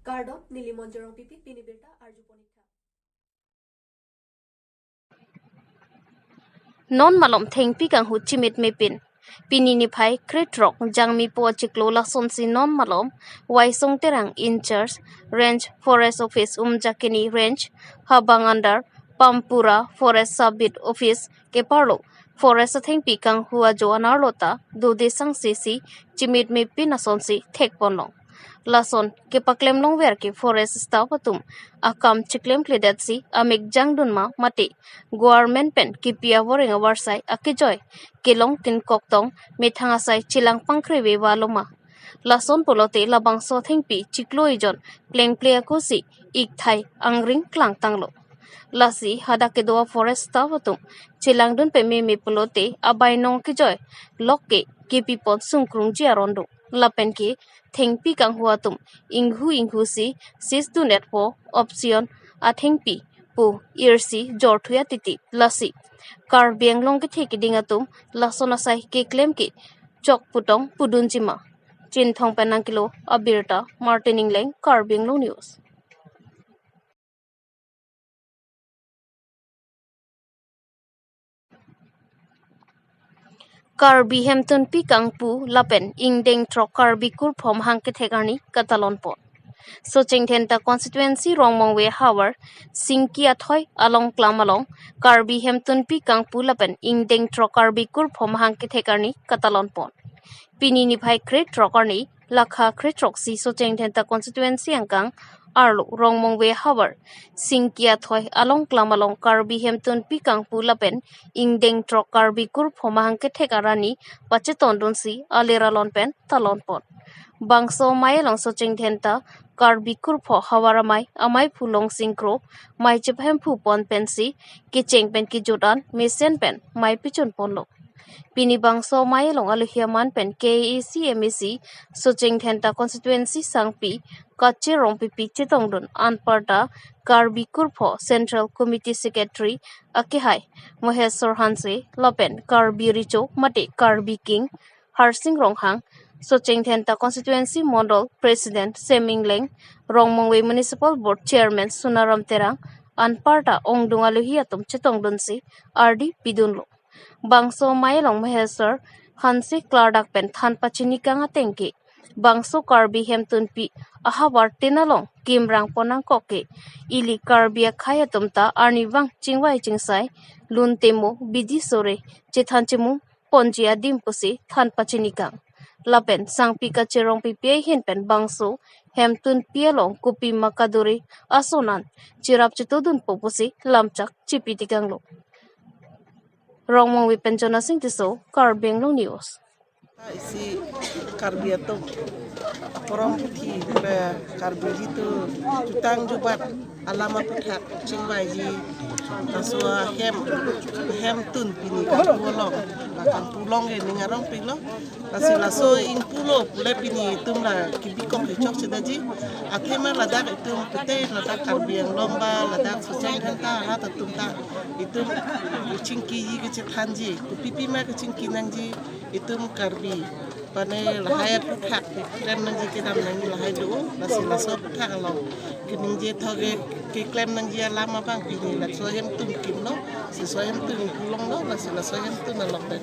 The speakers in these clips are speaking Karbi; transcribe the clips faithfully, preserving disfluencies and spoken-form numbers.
Kardom, neli Monjorong Pipi, pini birta arju ponik tha. Non malom thengpi kanghu chimit mepin. Pini niphai krethrok Jangmipo achiklo lasonsi non malom Waisong Terang in charge Range Forest Office Umjakini Range habang under Pampura Forest Sub Beat Office keparlo forest athengpi kanghu ajo anerlo ta dode sangsi si chimit mepin asonsi thekponlong. Lason kepaklem longver ke forest staff atum akam chiklemkledetsi amek jangdun ma mate government pen kipi avoreng avarsai akejoi kelong tin koktong methang asai chelang pangkreve valo ma. Lason pulote labangso athengpi chiklo ejon plengple akosi ikthai angring klangtanglo. Lasi hadak kedo a-forest staff atum chelangdun pememe pulote abainong kejoi lok ke kepipon sungkrungji aron do. Lapen ke thengpi kanghu atum inghu inghusi sisdun-etpo option athengpi pu irsi jorthuya titi. Lasi Karbi Anglong kethe keding atum lason asai keklem ke chok putong pudunji ma. Chinthong pen nangkelo abirta Martin Ingleng, Karbi Anglong News. Karbi hemtunpi kangpu lapen ingdeng throk Karbi kurpho mahang kethek arni katalonpon. Socheng Dhenta constituency Rongmongve havar Singki Athoi along klam along Karbi hemtunpi kangpu lapen ingdeng throk Karbi kurpho mahang kethek arni katalonpon. Pini niphai krethrok arni lakha krethrok si Socheng Dhenta constituency angkang arlo Rongmongve havar Singki Athoi along klam along Karbi hemtunpi kangpu lapen ingdeng throk Karbi kurpho mahang kethek arni pachetondunsi alir alon pen talonpon. Bangso amei along Socheng Dhenta Karbi kurpho havar amei, ameiphu Longsing Kro, mei chephemphu pon pensi kecheng pen kejut an mesen pen mei pechunponlo. Pini bangso amei along alohi aman pen K A A C M A C Socheng Dhenta constituency sangpi Kache Rongpipi chetongdun anparta Karbi kurpho Central Committee Secretary akehai Maheswar Hanse lapen Karbi Recho mate Karbi King Harsing Ronghang, Socheng Dhenta constituency Mondol President Sem Ingleng, Rongmongve Municipal Board Chairman Sunaram Terang, anparta ongdung alohi atum chetongdunsi ardi pidunlo. Bangso amei along Maheswar Hanse klardak pen than pachinikang ateng ke bangso Karbi hemtunpi ahavar tin along kimrang pon nangkok ke ili Karbi akhei atum ta arnivang chingvai chingsai, lun temo, bidi sore chethan chimum ponji adim pusi than pachinikang. Lapen sangpi Kache Rongpipi ahin pen bangso hemtunpi along kopi ma kaduri ason an cherap chetudunpo pusi lamchak chipitikanglo. Rongmongve pen Jonasing Tisso, Karbi Anglong News. Isi Karbi atum aporom puthi, eh, Karbi jitu jutang jubat alam aputhak chingvaiji, laso ahem, hemtun pini kangpu along, la kangpu along ke ning arongpiklo. Lasi laso ingpulo pule pini itum la kebikok kechok chedaji. Athema ladak itum pute ladak Karbi Anglong ba ladak Socheng Dhenta arat atum ta itum kechingkiji kechethanji, kopipi ma kechingki nangji, itum Karbi aphan lahai aputhak keklem nangji kedam nangji lahai do, lasi laso aputhak along keningje thok ke keklem nangji alam abang pini laso hemtun kimlo, si laso hemtun ingpu longlo, lasi laso hemtun along pen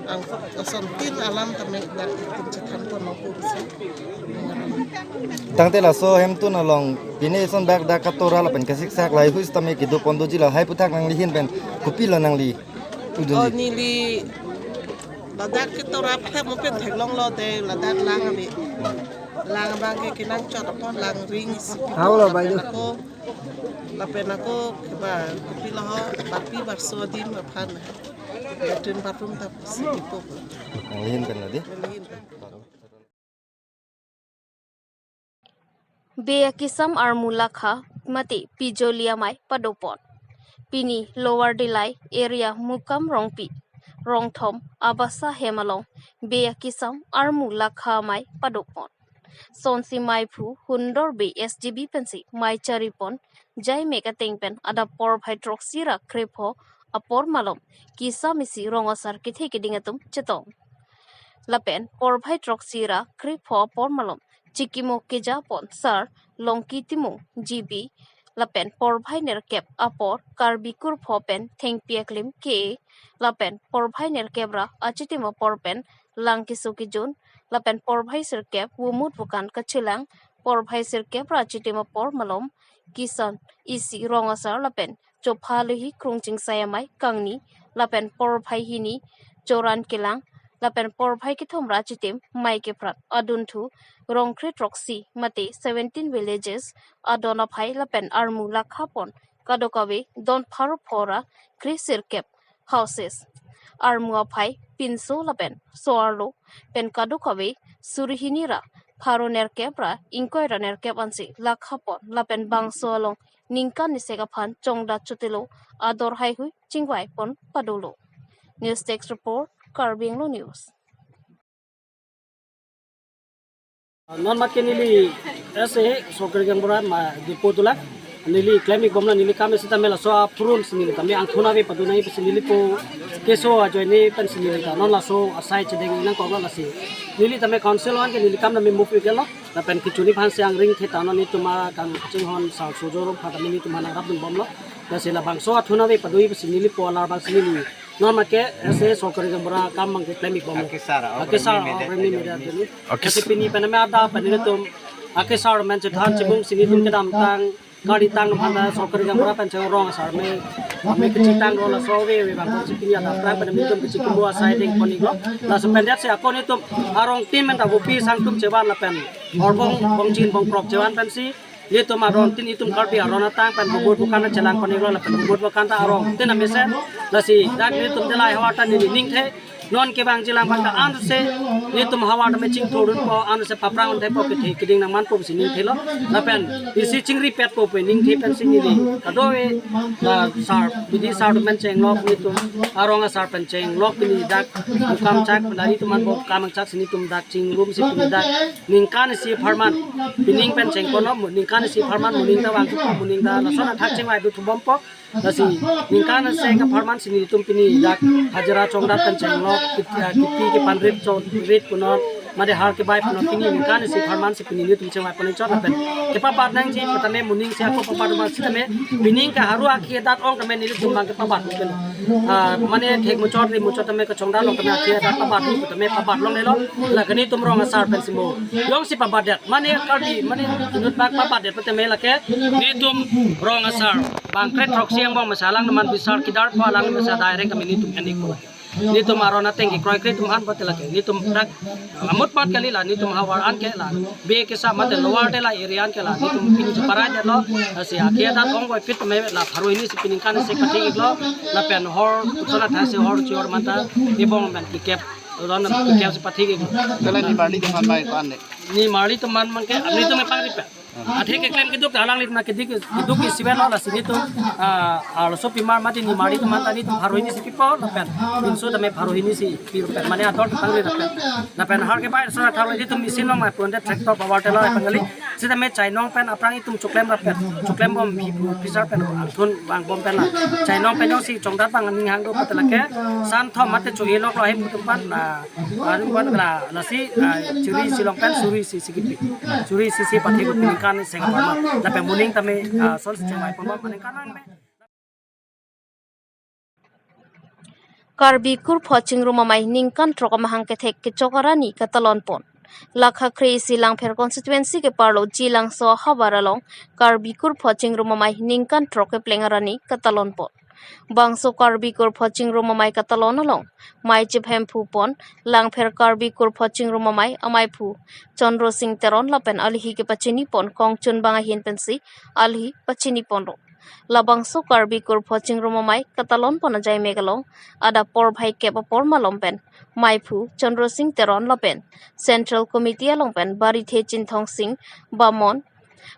ang ason tin alam tame dak itum chethanpon nangpo pusi. Tangte laso hemtun along pine ison bak dak katora lapen kasiksak lahai hui sitame kedopon doji, lahai aputhak nangli ahin pen kopilo nangli? Oh, pudunji. Neli ladak ketora aphek mo pen theklonglo te ladak lang abi. Lang abang ke kenangchot apot lang ring isi. Hau lo, lapen Baiju. Ako, lapen ako keba kopilo ho, bapi barso adim aphan. Latrine bathroom ta pusi ipo. Nangli ahin pen lo dei? Neli ahin pen. Bey akesam armu lakha mate pijoli amei padopon. Pini Lower Dillai area Mukam Rongpi, Rongthom, Abasa hem along bey akesam armu lakha amei padopon. Sonsi meiphu Hundor Bey S G B pensi mei charipon, jaimek ateng pen adap porphai throksi ra krepho apor malom kesam isi rong asar kethe keding atum chetong. lapen porphai throksi ra krepho apor malom chikimo keja pon Sar Longki Timung G B lapen porphai nerkep apor Karbi kurpho pen Thengpi Aklim K A lapen porphai nerkep ra achitim apor pen Langkiso Kijun lapen porphai sirkep Vumut Vukan Kachelang, porphai sirkep ra achitim apor malom Kisan Isi Rong Asar lapen Chopha Luhi Krungching Sai Amei Kangni lapen porphai hini Choran Kelang lapen porphai kethom ra achitim Mei Keprat Adunthu Rongkre Throksi mate seventeen villages adon aphai lapen armu lakha pon kadokave don pharo pho ra kre sirkep houses armu aphai pinso lapen so-arlo pen kadokave suri hini ra pharo nerkep ra ingkoi ra nerkep ansi lakha pon lapen bangso along ningkan isek aphan chongdat chotelo ador haihui chingvai pon padolo. News Desk Report, Karbi Anglong News. Non mat ke neli S A Sorkari Gaonbura ma Diphu tula neli klem-ik bomlo, neli kam sitame laso aphrang si neli tame angthun ave padun nangji pusi neli po keso ajoine pen si neli ta non laso asai chedeng nangkoklo, lasi neli tame council an ke neli kam tame move-ik lo lapen kechuni aphan si angring the ta non netum akam chinghon sar sojo rom pha tame netum aphan nangrapdun bomlo, lasi labangso angthun ave pado-i pusi neli po alar abang si neli non mat ke S A Sorkari Gaonbura kam abang ke klem-ik bomlo. Akesar, akesar, amen, amen, amen. Akes- Lasi pini pen tame adap pen netum akesar amen chethan chibung si netum kedamtang kali tang aphan ta Sorkari Gaonbura pen cheng rong asar me, me kechitang rong laso ave ave abang si pini adap tang pen netum kechikimo asai deng pon-iklo. Laso pen det si ako netum arongtin pen ta vopi sangtum chevan lapen horbong bongchin bongkrok chevan pensi netum arongtin, netum Karbi aron atang pen Vumut Vukan chelang pon-iklo lapen Vumut Vukan ta arongtin amesen, lasi dak netum delai havar ta neli ningthe non kevangji lang abang ta ansi netum havar tame chingthurdunpo, ansi paprang un thekpo, kethe keding nangmanpo pusi ningthelo lapen isi chingripetpo pu ningthe pensi neli kadokave la sar bidi sar pen chenglok, netum arong asar pen chenglok, pini dak mukam chak pen dari teman bo kam chak si netum dak chingrum si pini dak ningkan isi apharman pining pen cheng kono, ningkan isi apharman moning ta vang, moning ta lason athak chingvai duthu bompo. Lasi ningkan isi apharman si netum pini dak hajira chongdat pen chenglok, kit-, ah, kipi kepanrit chongrit punon, mate har kebai punon, pini ningkan isi apharman si pini netum chingvai pon-ik chot lapen kepabat nangji pu tame moning si ako pabat ma sitame pining ke haru akhei adat ong tame netum abang kepabat pen, ah, mane thek muchot ri muchot tame kachongdat along tame akhei adat pabat pu tame pabat longlelo, lake netum rong asar pensi mo jongsi pabatdet, mane Karbi, mane inut bak pabatdet pu tame lake netum rong asar bang kre throksi angbong masa alang numan bisar kidar pho alang masa direct kami netum enik pho lake. Netum aron ateng kekroi kre atum aphan pute lake netum dak amut mat kali la, netum havar an ke la, be kesa mate lower de la area an ke la netum pini cheparai detlo, si akhei adat ong koi pit me la pharo hini si pini ningkan isi pathik-iklo lapen hor kusona thasi hor chior mata ebong men kikep ron kikep si pathik-iklo. Tela ni marli atum aphan bai ko-an de? Ni marli atum aphan mangke, netum me pangri pe. Athe keklem keduk ta alangli na kedik keduk isivet lo, lasi netum, ah, arloso pimar mate ni marli atum aphan ta netum pharo hini si pipo lapen pinso tame pharo hini si pi lapen mane ador tangri lapen, lapen har kebai sona thang netum isin long mai pon de tractor power tiller pen kali. Sitame chainong pen aphrang itum choklem lapen choklem bom hi pu pisar pen angthun vang bom pen la chainong pen jongsi chongdat abang aning hang do pute lake san thom mate cho-e loklo he pu atum aphan la, aru wan la, lasi, ah, chiri isi along pen suri isi si kipi. Suri isi si pathik-ik ningkan isi apharman. Lapen moning tame, ah, son si chingvai pon ma ningkan nang me. Karbi kurpho chingrum amei ningkan throk amahang kethek kechok arani katalon pon. Lakha kre isi Langpher constituency keparlo Jilangso ahavar along Karbi kurpho chingrum amei ningkan throk kepleng arani katalon pon. Bangso Karbi kurpho chingrum amei katalon along mei chephemphu pon Langpher Karbi kurpho chingrum amei ameiphu Chandra Singh Teron lapen alihi kepachini pon kongchun abang ahin pensi alihi pachini ponlo. Labangso Karbi kurpho chingrum amei katalon pon ajai mek along adap porphai kep apor malom pen meiphu Chandra Singh Teron lapen Central Committee along pen Barithe Chinthong Singh Bamon,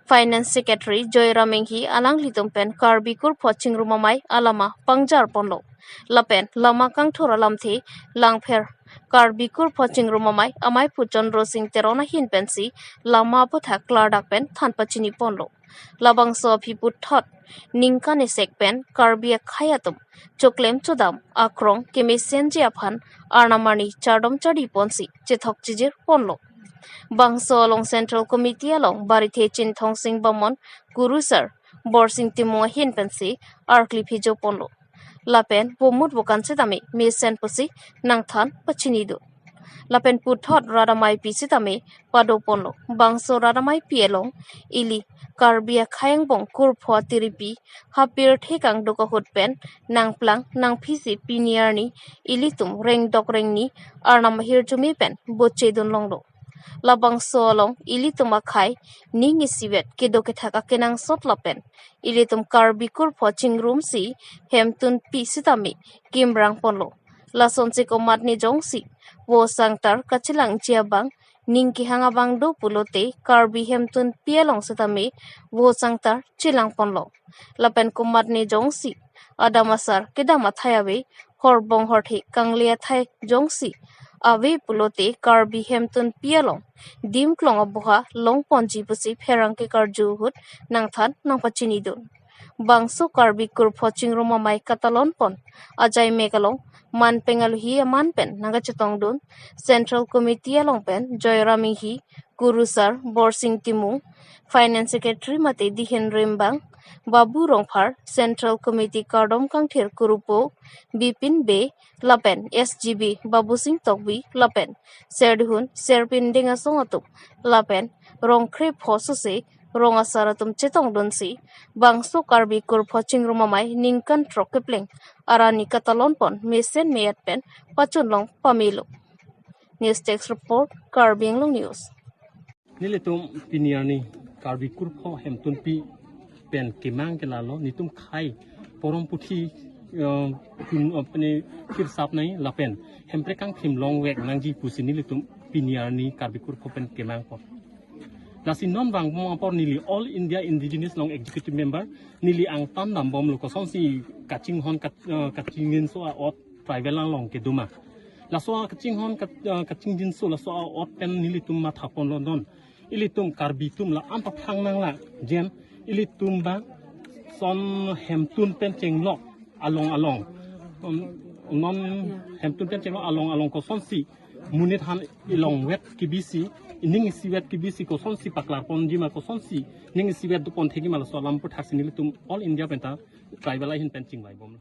Finance Secretary Joyram Enghi alanglitum pen Karbi kurpho chingrum amei alama pangjar ponlo. Lapen lama kangthur alamthe Langpher Karbi kurpho chingrum amei ameiphu Chandra Singh Teron ahin pensi lama aputhak klardak pen than pachini ponlo. Labangso aphi puthot ningkan esek pen Karbi akhei atum choklem chodam akrong kemesenji aphan arnam arni chardom chardi ponsi chethok chijir ponlo. Bangso along Central Committee along Barithe Chinthong Sing Bamon, Kurusar Borsing Timung ahin pensi arkli phojo ponlo. Lapen bomut bokan sitame mesen pusi nangthan pachinidun. Lapen puthot rat ameipi sitame pado ponlo. Bangso rat ameipi along ili Karbi akhei angbong kurpho atiripi hapir thekang dokahut pen nangplang nangphisi pini arni ilitum rengdok rengni arnam ahirjume pen bochedun longlo. Labangso along ilitum akhei ning isivet kedo kethak akenangsot lapen ilitum Karbi kurpho chingrumsi hemtunpi sitame kimrang ponlo. Lasonsi komatne jongsi vo sangtar kachelangji abang ning kehang abang do pulote Karbi hemtunpi along sitame vo sangtar chelang ponlo. Lapen komatne jongsi adam asar kedam athai ave, horbong horthe kangle athai jongsi ave pulote Karbi hemtunpi along dim klong aboha long ponji pusi pherangke karju ahut nangthan nangpachinidun. Bangso Karbi kurpho chingrum amei katalon pon ajai mek along man peng aluhi aman pen nangkachetongdun Central Committee along pen Joyram Inghi, Kurusar Borsing Timung, Finance Secretary mate Dihen Rimbang, Babu Rongphar, Central Committee kardom kangthir Kurupo Bipin Bey, lapen S G B Babusing Tokbi, lapen Serdihun Serpin Deng asong atum, lapen rong krepho sose rong asar atum chetongdunsi bangso Karbi kurpho chingrum amei ningkan throk kepleng arni katalon pon mesen me-et pen pachunlong pamelo. News Desk Report, Karbi Anglong News. Nelitum pini arni Karbi kurpho hemtunpi pen kemang ke lalo, netum khei porom puthi, eh, tun, eh, pene khirsap nai lapen hemprek kangthim longvek nangji pusi nelitum pini arni Karbi kurpho pen kemang pon. Lasi non vangbom apor neli All India Indigenous Long Executive Member, neli angtan dambomlo kosonsi kachinghon kat-, eh, kachingjinso a-ot tribal along kedo ma. Laso akachinghon kat-, eh, kachingjinso laso a-ot pen nelitum matha ponlo non. Ilitum Karbi atum la-an paphang nang la jen ilitum bang son hemtun pen chenglok along along. Um, non hemtun pen chenglok along along kosonsi monit aphan ilongvet kebisi, ining isivet kebisi kosonsi paklar ponji ma, kosonsi ning isivet do pon thekji ma, laso alam aphuthaksi nelitum All India penta tribal ahin pen chingvaibomlo.